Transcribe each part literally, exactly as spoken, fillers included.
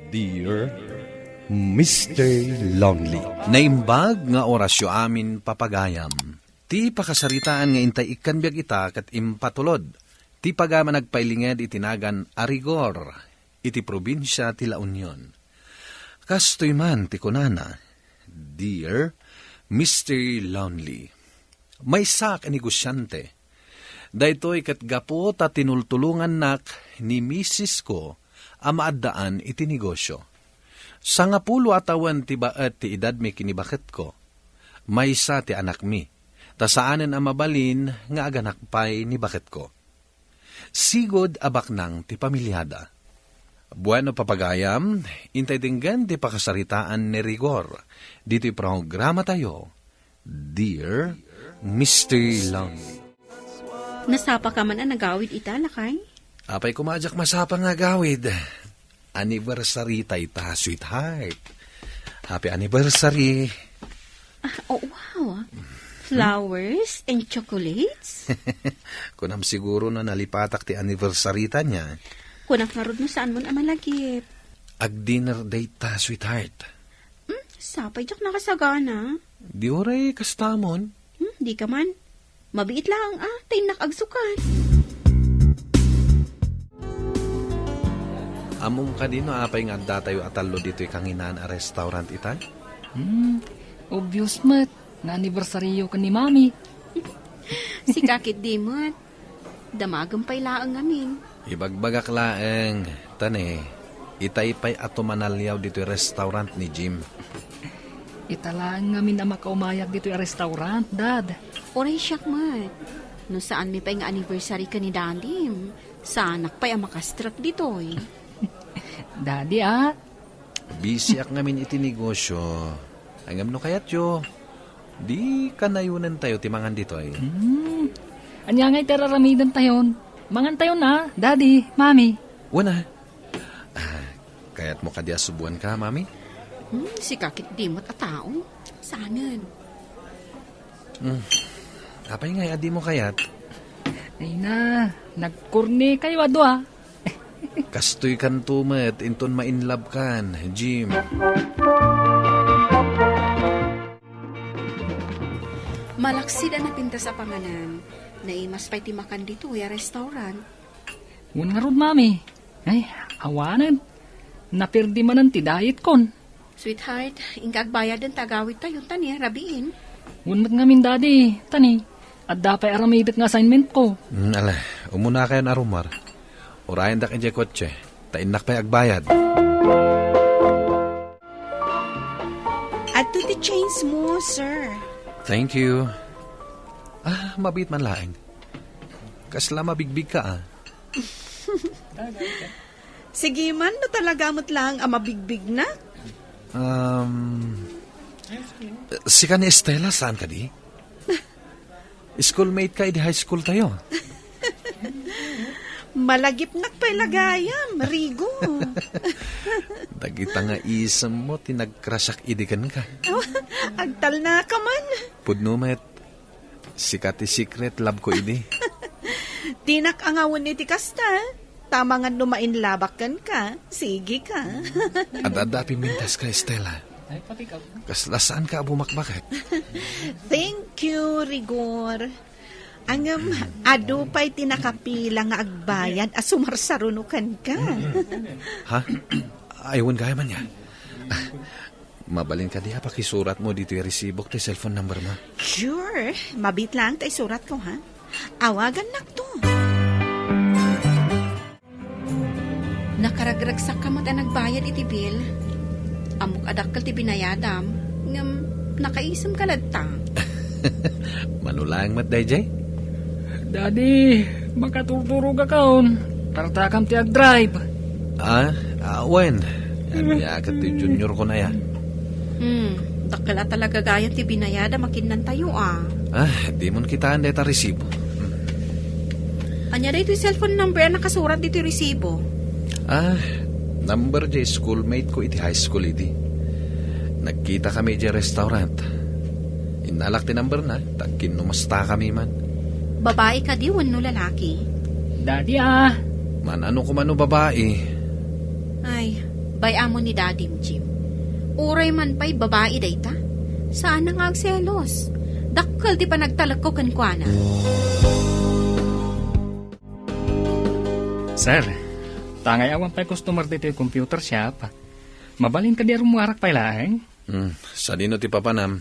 Dear Mister Lonely. Naimbag nga orasyo amin, papagayam. Ti pakasaritaan nga intay ikkan biag ita ket impatulod ti pagayam a nagpailinged iti nagan a Rigor iti probinsia ti La Union. Kastoy man ti kunana, Dear Mister Lonely, maysaak a negosiante. Daytoy ket gapu ta tinultulongannak ni misisko a maaddaan iti negosio. Sangapulo a tawen ti baet ti edadmi ken ni baketko. Maysa ti anakmi, ta saanen a mabalin nga aganak pay ni baketko. Sigud a baknang ti pamiliada. Bueno, papagayam, intay denggen ti pakasaritaan ni Rigor ditoy programatayo, Dear Mister Lonely. Nasapa ka man a nagawid ita, lakay? Apay koma a diak masapa nga agawid? Anniversary ta ita, sweetheart. Happy anniversary. Ah, oh, wow. Flowers and chocolates? Kunam siguro no nalipatak ti anniversary ta niya. Kunak ngarud no saan mon a malagip. Ag-dinner date ta, sweetheart. Hmm, sapay diak nakasagana. Di uray kastamon. Hmm, di ka man. Mabiit laeng a, ta innak agsukat. Ammom kadi no apay nga addatayo a tallo ditoy kanginan a restaurant ita? Hmm, obvious met nga anniversaryo ken ni Mami. Sika ketdi met. Damagem pay laeng ngamin. Ibagbagak laeng, ta ne, itay pay a tumanaliaw ditoy restaurant ni Jim. Ita laeng ngamin a makaumayag ditoy a restaurant, Dad. Uray siak met. No saanmi pay nga anniversary ken ni Dadim, saanak pay a makastrek ditoy. Dadi, ah. Busyak ngamin iti negosyo. Ngem no kayatyo, di kanayonentayo ti mangan ditoy. Hmm. Ania ngay ti ar-aramidentayon? Mangantayon, ah, Daddy, Mami. Wen a. Ah, kayatmo kadi a subuanka, Mami? Hmm, sika ketdi met a tao. Saanen. Hmm. Apay ngay a dimo kayat? Ay na, nagkornikayo a dua. Kastoy kanto met inton ma-in love kan, Jim. Malaksid a napintas a panganan, naimas pay ti makan ditoy a restaurant. Wen ngarud, Mami. Ay, awanen. Napirdi manen ti diet kon. Sweetheart, inka agbayaden ta agawidtayon ta ni rabiin. Wen met ngamin, Daddy, ta ni, adda pay aramidek nga assignment ko. Mm, ala, umunakayon a rumar. Urayendak idiay kotse, ta innak pay agbayad. Adto ti change mo, sir. Thank you. Ah, mabiit man laeng. Kasla mabigbig ka, ah. Sige man, no talaga met laeng a mabigbigna. Um, sika ni Estela, saan kadi? Schoolmate ka idi high school tayo. Malagipnak pay la gayam, Rigo. Dagita nga isem mo ti nagkrasyak idi kenka. Agtalna ka man. Pudno met. Sika ti secret love ko idi. Dinak angawen iti kasta. Tamangan no ma-in love-ak kenka, sige ka. Adda-adda a pimmintas ka, Estela. Kasla saan ka a bumakbaket. Thank you, Rigor. Ngem, adu pay ti nakapila nga agbayad a sumarsaruno kenka. Ha? Ay, wen gayam ania. Mabalin kadi a pakisuratmo ditoy resibok ti cellphone number mo? Sure. Mabiit laeng ta isuratko, ha? Awagannakto. Nakaragragsakka met a nagbayad iti bill. Ammok a dakkel ti binayadam, ngem nakaisemka latta. Mano laeng met daydiay? Daddy, makaturturogakon. Partakam ti agdrive. Ah, ah, wen. Ania ket ti junior ko na ya. Hmm, dakkel a talaga gayam ti binayadam a kinnantayo, ah. Ah, dimon kitaen dayta resibo. Hmm. Ania daytoy cellphone number a nakasurat ditoy resibo? Ah, number diay schoolmate ko iti high school idi. Nagkita kami idiay restaurant. Innalak ti number na, ta agkinnumasta kami man. Babae kadi wenno lalaki? Daddy, ah. Man-ano ko man no babae. Ay, Bay-am ni Dadim, Jim. Uray man pay babai dayta, saan nga agselos. Dakkel ti panagtalekko kenkuana. Sir, tangay awan pay customer ditoy computer shop. Mabalin kadi a rummuarak pay laeng? Hmm, sadino ti papanam?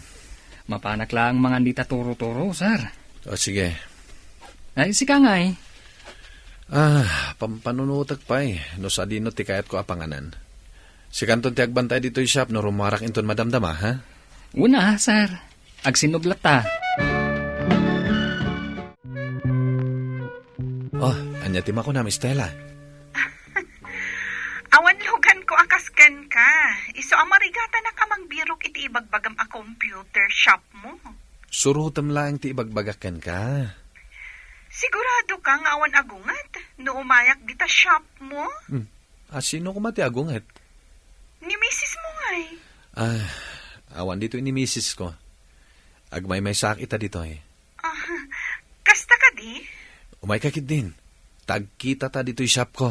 Mapanak laeng mangan dita turo-turo, sir. O, sige. Ay, sika ngay. Ah, pampanunotek pay no sadino ti kayatko a panganan. Sikanton ti agbantay ditoy shop no rummuarak inton madamdama, ha? Una, sir. Agsinnublatta. Oh, ania ti makunam, Stella? Awan luganko a kas kenka. Isu a marigatanak a mangbirok iti ibagbagam a computer shop mo. Surotem laeng ti ibagbagak kenka. Sigurado ka nga awan agunget no umayak dita shop mo? Hmm. A, sino koma ti agunget? Ni misis mo ngay. Ah, awan ditoy ni misis ko. Agmaymaysaak ita ditoy. Ah, kasta kadi? Umayka ketdin. Ta agkitata ditoy shop ko.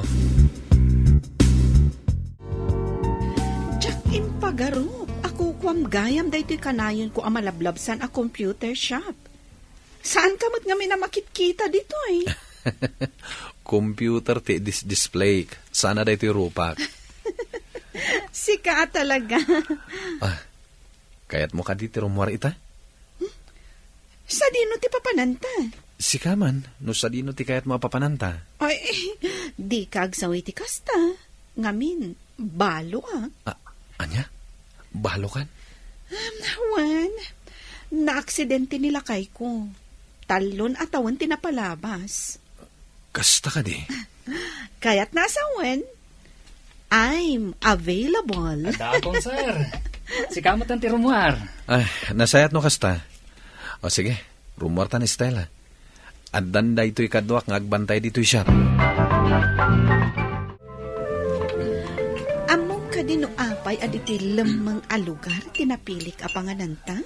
Diak impagarup a kukuam gayam daytoy kanayonko a malablabsan a computer shop. Saanka met ngamin a makitkita ditoy? Computer ti dis-, display. Sana daytoy rupak. Sika a talaga. Ah, kayatmo kadi ti rummuar ita? Sadino ti papananta? Sika man, no sadino ti kayatmo a papananta. Ay, dika agsawi ti kasta. Ngamin, balo, ah. Ah, ania? Balokan? Um, wen, naaksidente ni lakayko. Tallon a tawen ti napalabas. Kasta kadi? Kayatna a sawen? I'm available. Addaakon, sir. Sika met ti rummuar. Ay, nasayaat no kasta. O sige, rummuarta ni Stella. Addan daytoy kaduak nga agbantay ditoy shop. Ammom kadi no apay a ditoy lemmeng a lugar ti napilik a pangananta?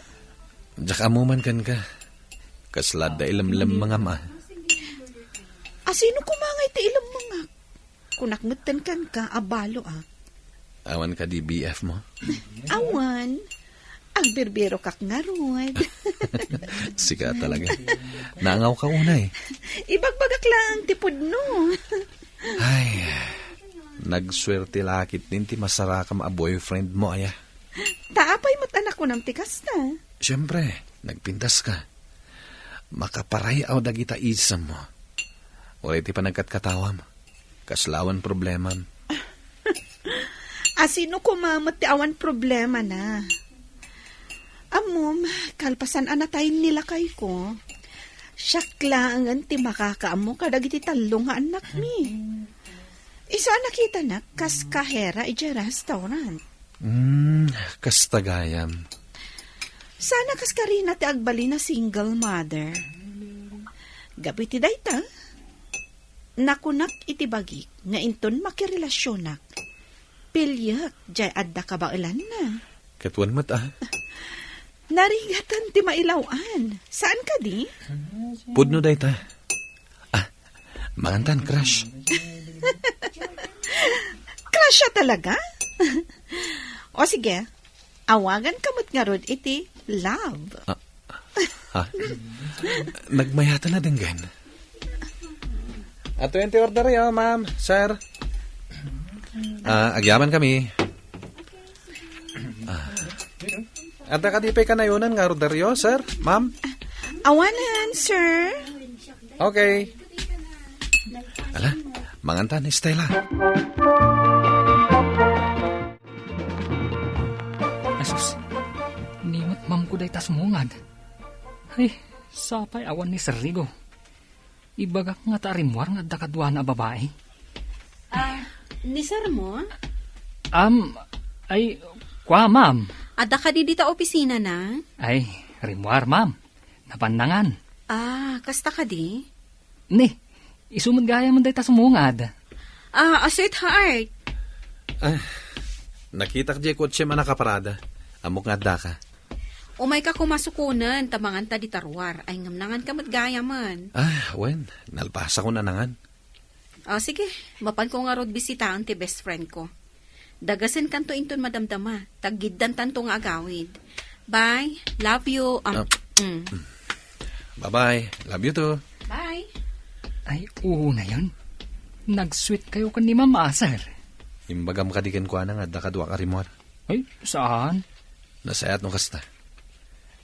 Diak ammo man kenka. Kasla adda ilemlemmengam a. A, sino koma ngay ti ilemmengak? Kunak metten kenka a balo, ah. Awan kadi B F mo? Awan. Agbirbirokak ngarud. Sika talaga. Naangawka unay. Ibagbagak laeng ti pudno. Ay, nagsuerte la ketdin ti masarakam a boyfriend mo, aya. Ta apay met a nakunam ti kasta? Siempre, nagpintas ka. Makaparay-aw dagita isem mo. Uray ti panagkatkatawam. Kasla awan problemam. A, sino koma met ti awan problemana? Ammom, kalpasan a natay ni lakayko, siak laengen ti makakaammo kadagiti tallo nga annakmi. Isu a nakitanak kas kahera idiay restaurant. Hmm, kasta gayam. Sana kas karina ti agbalin a single mother. Gapu iti dayta, nakunak iti bagik nga inton makirelasionak, piliek diay adda kabaelanna. Ket wen met, ah. Narigatan ti mailaw-an. Saan kadi? Pudno dayta. Ah, mangantan, crush. Crush a talaga? O sige, awaganka met ngarud iti love. Ah, ha? Nagmayatan a denggen. Ato ti order yo, ma'am, sir. Ah, agyaman kami. Ah. Adda kadi pay kanayonan nga order yo, sir, ma'am? Awanen, sir. Okay. Ala, mangantan, Stella. Asus, ni met ma'am ko dayta sumungad. Ay, sapay awan ni Sir Rigo. Ibagak nga ta rimmuar nga adda kaduana a babai. Ah, ni sir mo? Am, ay, kua, ma'am. Adda kadi dita opisina na? Ay, rimmuar, ma'am. Napannangan. Ah, kasta kadi? Ni, isu met gayam dayta sumungad. Ah, a sweetheart. Ah, nakitak diay kotsem a nakaparada. Ammok nga addaka. Umayka koma sukonen, ta manganta dita ruar. Ay, ngem nanganka met gayamen. Ah, wen, nalpasakon a nangan. Ah, sige, mapanko ngarud bisitaen ti best friend ko. Dagasenkanto inton madamdama, ta aggiddantanto nga agawid. Bye. Love you. Um, Ah. mm. Bye-bye. Love you too. Bye. Ay, oo na yun. Nag-sweet kayo kan ni Mama, sir. Imbagam kadi kenkuana nga adda kaduak a rimmuar. Ay, saan? Nasayaat no kasta.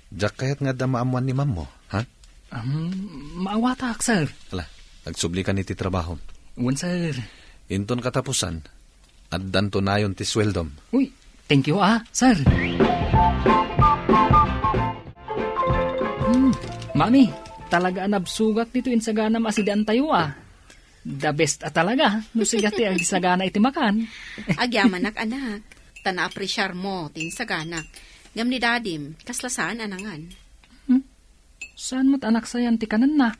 Diak kayat nga adda maammuan ni Mammo, ha? Um, maawatak, sir. Ala, agsubli ka ni ti trabaho. Wen, sir. Inton katapusan, addanto nayon ti sueldom. Uy, thank you, ah, sir. Hmm, Mami, talaga a nabsugak dito insaganam a sidian tayo, ah. The best a talaga, no siya ti agisagana iti makan. Agyamanak, anak, ta naapresiar mo ti insaganak. Ngem ni dadim, kasla saan a nangan. Hmm? Saan met anak sayan ti kanenna?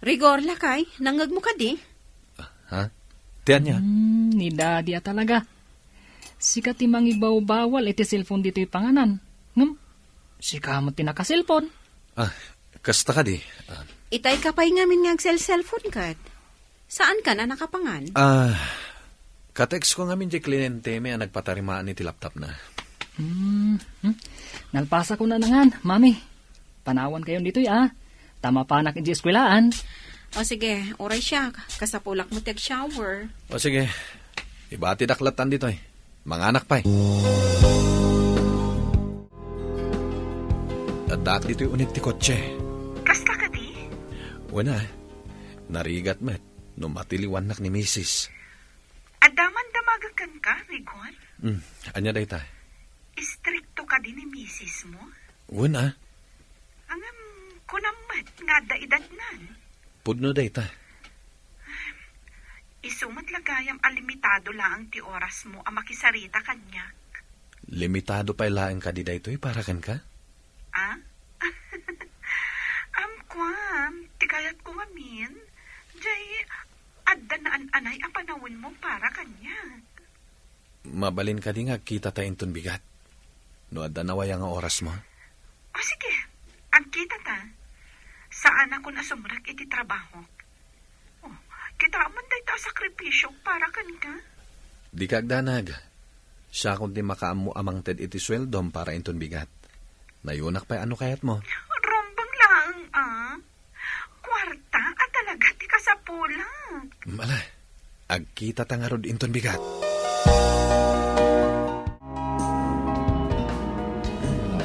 Rigor, lakay, nangngegmo kadi? Ha? Ti ania? Hmm, ni dadi a talaga. Sika ti mangibawbawal iti cellphone ditoy panganan. Ngem, sika met ti nakaselpon. Ah, kasta kadi. Ah. Itay ka pay ngamin nga agselselpon ket. Saan ka na nakapangan? Ah, ka-text ko ngamin di kliente mi a nagpatarimaan iti laptop na. Hmm, hmm. Nalpasa ko na nangan, Mami. Panawan kayon ditoy, ah. Ta mapanak iti eskwelaan. O sige, uray siak. Kasapulak mo ti ag-shower. O sige. Ibatidak lattan ditoy. Manganak pay. Addaak ditoy uneg ti kotse. Kasta kadi? Wen a, narigat met no matiliwannak ni misis. Adda man damagek kenka, Rigor? Hmm, ania dayta? Istrikto kadi ni misis mo? Wen a. Ngem, kunam met nga adda edadnan. Pudno dayta. Isu met la gayam a limitado laeng ti oras mo a makisarita kaniak. Limitado pay laeng kadi daytoy para kenka? Ah? Amkuan, ti kayatko ngamin, jay adda naan-anay a panawen mo para kaniak. Mabalin kadi nga agkitata inton bigat? No adda nawaya nga oras mo? O sige, agkitata. Saanakon a sumrek iti trabahok. O, kitaem dayta a sakripisio para kenka. Dika agdanag. Siakon ti makaammo a mangted iti sueldom para inton bigat. Nayunak pay a no kayatmo. Rumbeng laeng, ah. Kuarta a talaga ti kasapulak. Ala, agkitata ngarud inton bigat.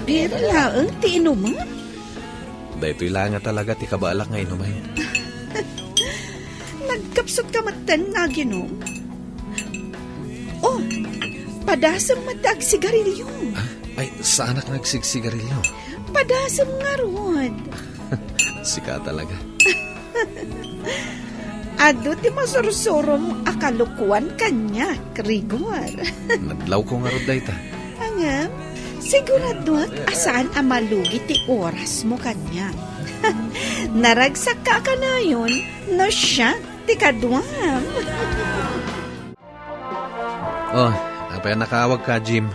Bier laeng ti inumen? Daytoy la nga talaga ti kabaelak nga inumen. Nagkapsut ka metten nga aginom? Oh, padasem met ti agsigarilio. Ah, ay, saanak nga agsigsigarilio. Padasem ngarud. Sika talaga. Adu ti masursurom a kalokoan kaniak, Rigor. Nadlawko ngarud dayta. Ngem, siguraduak a saan a malugi ti orasmo kaniak. Naragsakka a kanayon no siak ti kaduam. Oh, apay a nakaawagka, Jim?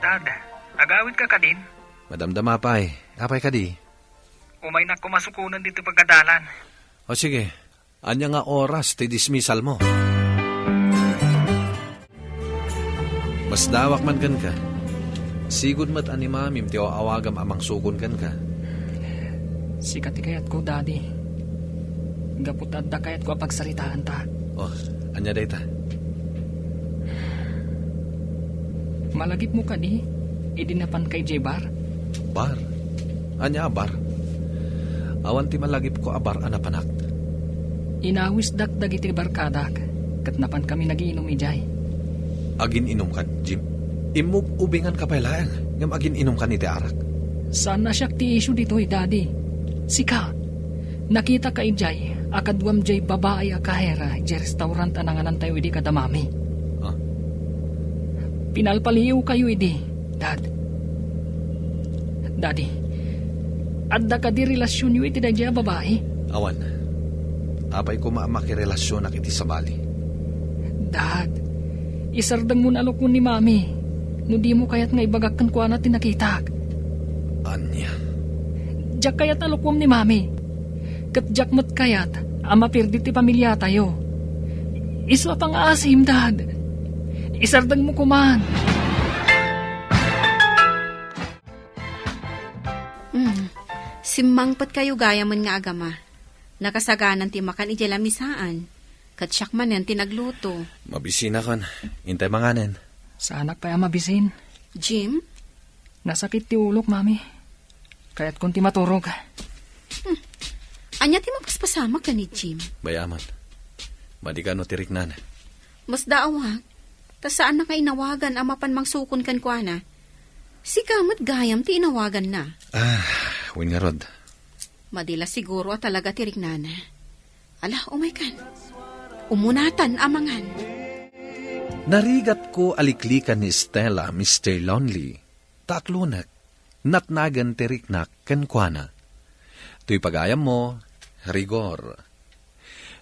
Dad, agawidka kadin? Madamdama pay. Apay kadi? Umaynak koma sukonen ditoy pagadalan. O sige, ania nga oras ti dismissal mo? Masdaawak man kenka. Sigud met a ni Mamim ti aw-awagam a mangsukon kenka. Sika ti kayatko, Daddy. Gapu ta adda kayatko a pagsaritaanta. Oh, ania dayta? Malagipmo kadi idi napanka idiay bar? Bar? Ania a bar? Awan ti malagipko a bar a napanak. Inawisdak dagiti barkadak, ket napankami nagiinum idiay. Agin-inumkan, Jim? Immug-ubinganka pay laeng, ngem agin-inumkan iti arak? Saan a siak ti isu ditoy, Daddy. Sika, nakitaka idiay a kaduam diay babai a kaher idiay restaurant a nanganantayo idi kada Mami. Ah. Pinalpaliiwkayo idi, Dad. Daddy, adda kadi relasionyo iti daydiay a babai? Awan. Apay koma a makirelasionak iti sabali? Dad, isardengmon a lokoen ni Mami no dimo kayat nga ibagak kenkuana ti nakitak. Ania? Diak kayat a lokoem ni Mami. Ket diak met kayat a maperdi ti pamiliatayo. Isu a pangaasim, Dad. Isardengmo koman. Hmm. Simmangpet kayo gayamen nga agama. Nakasaganan ti makan idiay lamisaan. Ket siak manen ti nagluto. Mabisinakon. Intay manganen. Saanak pay a mabisin. Jim? Nasakit ti ulok, Mami. Kayatkon ti maturog. Hmm. Ania ti mapaspasamak ken ni Jim? Bay-am. Madi kano ti riknana. Masdaawak. Ta saanna nga inawagan a mapan mangsukon kenkuana. Sika met gayam ti inawaganna. Ah, wen ngarud. Madi la siguro a talaga ti riknana. Ala, umaykan. Umunatan a mangan. Narigatko a liklikan ni Stella, Mister Lonely. Ta aklonek, natnagen ti riknak kenkuana. Toy pagayammo, Rigor.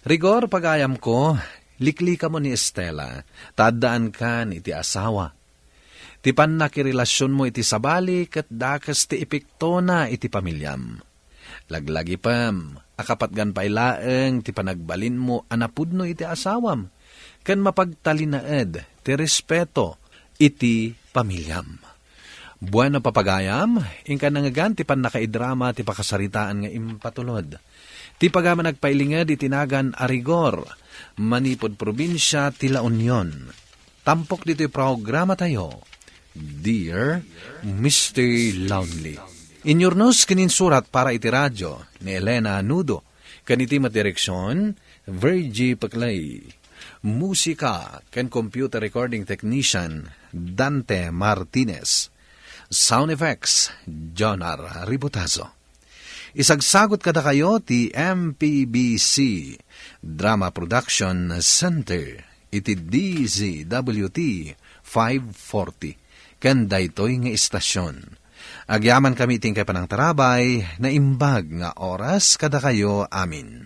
Rigor, pagayamko, liklikamo ni Stella, ta addaankan iti asawa. Ti pannakirelasionmo iti sabali ket dakes ti epektona iti pamiliam. Laglagipem a kapatgan pay laeng ti panagbalinmo a napudno iti asawam, ken mapagtalinaed ti respeto iti pamiliam. Bueno, papagayam, inka nangngegan ti pannakaidrama ti pakasaritaan nga impatulod. Ti pagayam a nagpailinged iti nagan a Rigor, manipud probinsia ti La Union. Tampok ditoy programatayo, Dear Mister Lonely. Inyurnos ken insurat para iti radio ni Elena Nudo, ken iti met direksion, Virgie Peclay. Musika ken computer recording technician, Dante Martinez. Sound effects, Jonar Ributazo. Isagsagot kadakayo ti M P B C Drama Production Center iti D Z W T five forty ken daytoy nga istasion. Agyamankami iti inkay panangtarabay, naimbag nga oras kadakayo amin.